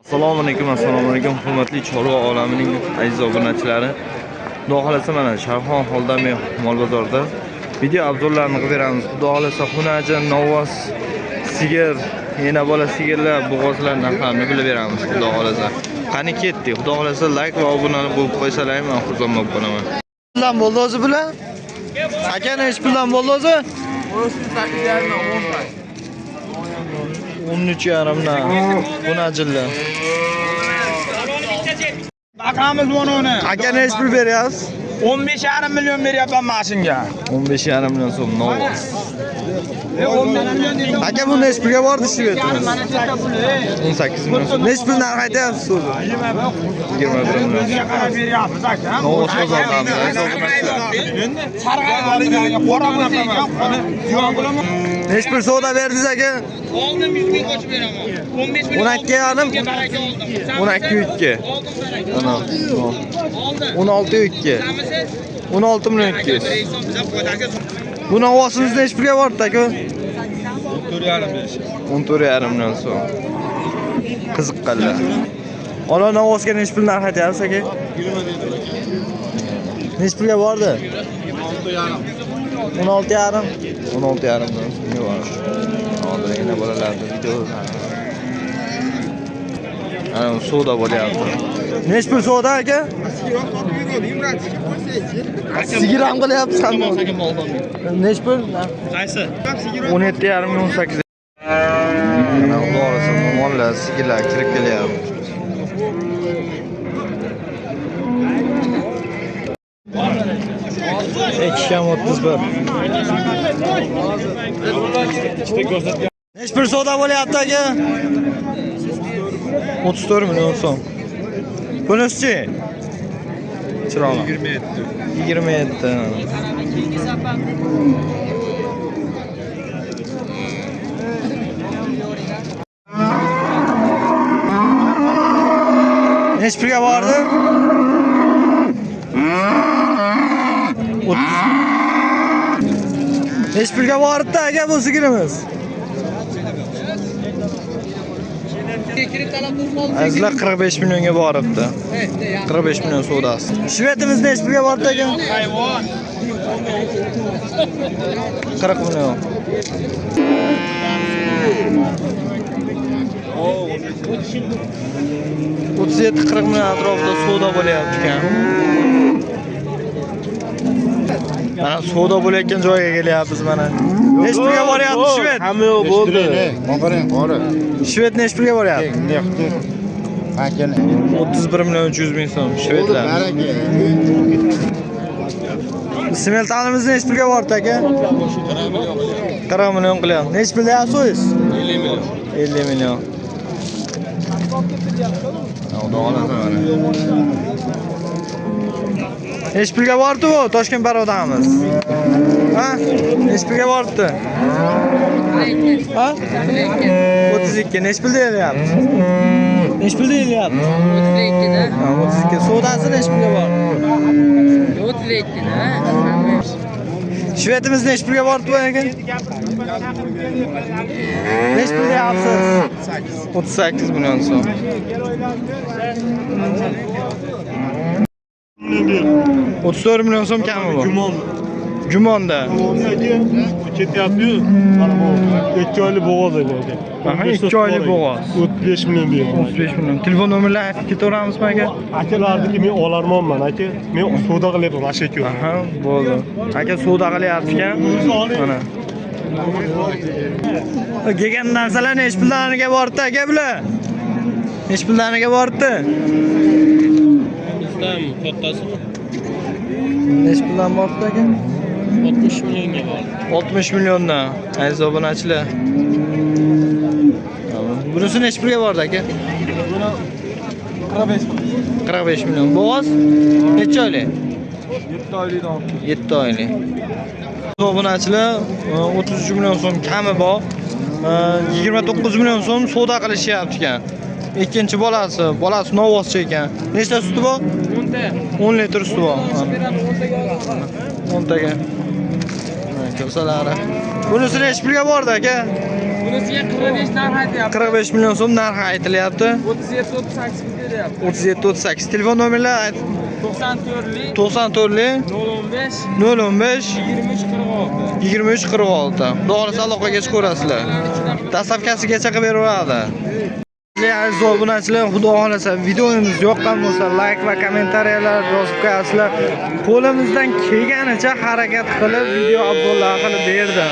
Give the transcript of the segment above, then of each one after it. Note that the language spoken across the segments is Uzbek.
Assalomu alaykum, assalomu alaykum hurmatli chorva olamining aziz obunachilari. Xudo xolasa mana Sharxon holda mol bozorida video obzorlarini qilib beramiz. Xudo xolasa xunaja, novvos, sigir, yana bola sigirlar, bo'g'ozlar narxlarini bilib beramiz xudo xolasa. Qani ketdik. Xudo xolasa like va obuna bo'lib qo'ysalar men xursand bo'lib qolaman. Puldan bo'ldi o'zi bular? Aka nech puldan bo'ldi o'zi? 13,5 13,5 dan. Xunajillar. Bakamiz buni. Aka nech pul beryapsiz? 15,5 million beryapman mashinga. 15,5 million so'm novvos. Aka bu nech pulga bordi shvetimiz? 18 million so'm. Nech pul narx aytyapsiz o'zi? 21 million. O'ziga qarab beryapmiz aka. Novvos bozordan. Nech pul savdo berdingiz aka? Oldim 100 ming qochib beraman. 15 million. 12,5. Baraka oldim. 12,2. Ana. 16,2. 16 million 200. Bu novvosimiz nech pulga bordi aka? 14,5 million so'm. Qiziqqanlar. Ola novvosga nech pul narx aytyapsiz aka? Nech pulga bordi? 16,5. 16,5 million so'mga bordi. Hozir yana bolalarni video. Ana savdo bo'lyapti. Nech pul savdo aka? Sigir ham qilyapsiz hamma. Nech pul? Qaysi? 17,5 million 18. Ana xudo xolasa mollar, sigirlar kirib kelyapti. Ikki kam 31. Nech pul savdo bo'lyapti aka? 34 million so'm. Bunisi-chi? Chiroyli. 27. 27. Nech pulga bordi? 30. Nech pulga bordi aka bu sigirimiz? Azizlar 45 millionga boribdi. 45 million savdosi. Shvetimiz nech pulga bordi aka? 40 million. 37-40 million atrofida savdo bo'lyapti ekan. Mana savdo bo'layotgan joyga kelyapmiz mana. Nech pulga boryapti shvet? Hamma yo'q bo'ldi. Qarang, qora. Shvet nech pulga boryapti? 31 million 300 ming so'm shvetlar. Smeltanimiz nech pulga bordi aka? 40 million qilyapti. Nech pul deyapsiz o'zingiz? 50 million. 50 million. Xudo xolasa mana. Nech pulga bordi bu Toshkent parodamiz? Ha? Nech pulga bordi? Ha? 32. Nech pul deyilyapti? Nech pul deyilyapti? 32 da. Ha, 32. Savdosi nech pulga bordi? 32 da. Shvetimiz nech pulga bordi bu aka? Nech pul deyapsiz? 38 million so'm. 34 million so'm kami bu. Gumonda. Ketyapti-yu, mana bu 2 oylik bo'g'oz aka. Aha, 2 oylik bo'g'oz. 35 million berdim. 35 million. Telefon nomerlarini aytib ketaveramizmi aka? Akalarniki men olarmanman aka. Men savdo qilyapman mana shu yerga. Aha, bo'ldi. Aka savdo qilyapti ekan. Mana. Kelgan narsalar nech puldaniga bordi aka bular? Nech puldaniga bordi? Bizdan kattasimi? Nech puldan bordi aka? 60 millionga bordi. 60 milliondan. Aziz obunachilar. Bunisi nech pulga bordi aka? Buni 45 45 million. Bo'g'oz necha oylik? 7 oylikdan ortiq. 7 oylik. Obunachilar 33 million so'm kami bor. 29 million so'm savdo qilishyapti ekan. Ikkinchi bolasi, bolasi novvoscha ekan. Nechta suti bor? 10 ta. 10 litr suti bor. 10 taga. Ko'rsalari. Bunisi nech pulga bordi aka? Bunisiga 45 narx aytyapti. 45 million so'm narxi aytilyapti. 37 38 beryapti. 37 38. Telefon nomerlari ayt. 94lik 94 015 015 23 46. 23 46. Xudo xohlasa aloqaga chiqaverasizlar. Dastavkasigacha qilib beraveradi. Aziz obunachilar, xudo xohlasa videomiz yoqqan bo'lsa, like va kommentariyalar yozib qo'yasizlar. Qo'limizdan kelganicha harakat qilib video obzorlar qilib berdim.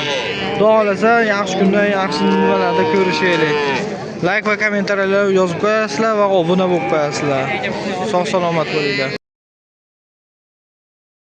Xudo xohlasa yaxshi kunda, yaxshi nimalarda ko'rishaylik. Like va kommentariyalar yozib qo'yasizlar va obuna bo'lib qo'yasizlar. Sog' salomat bo'linglar.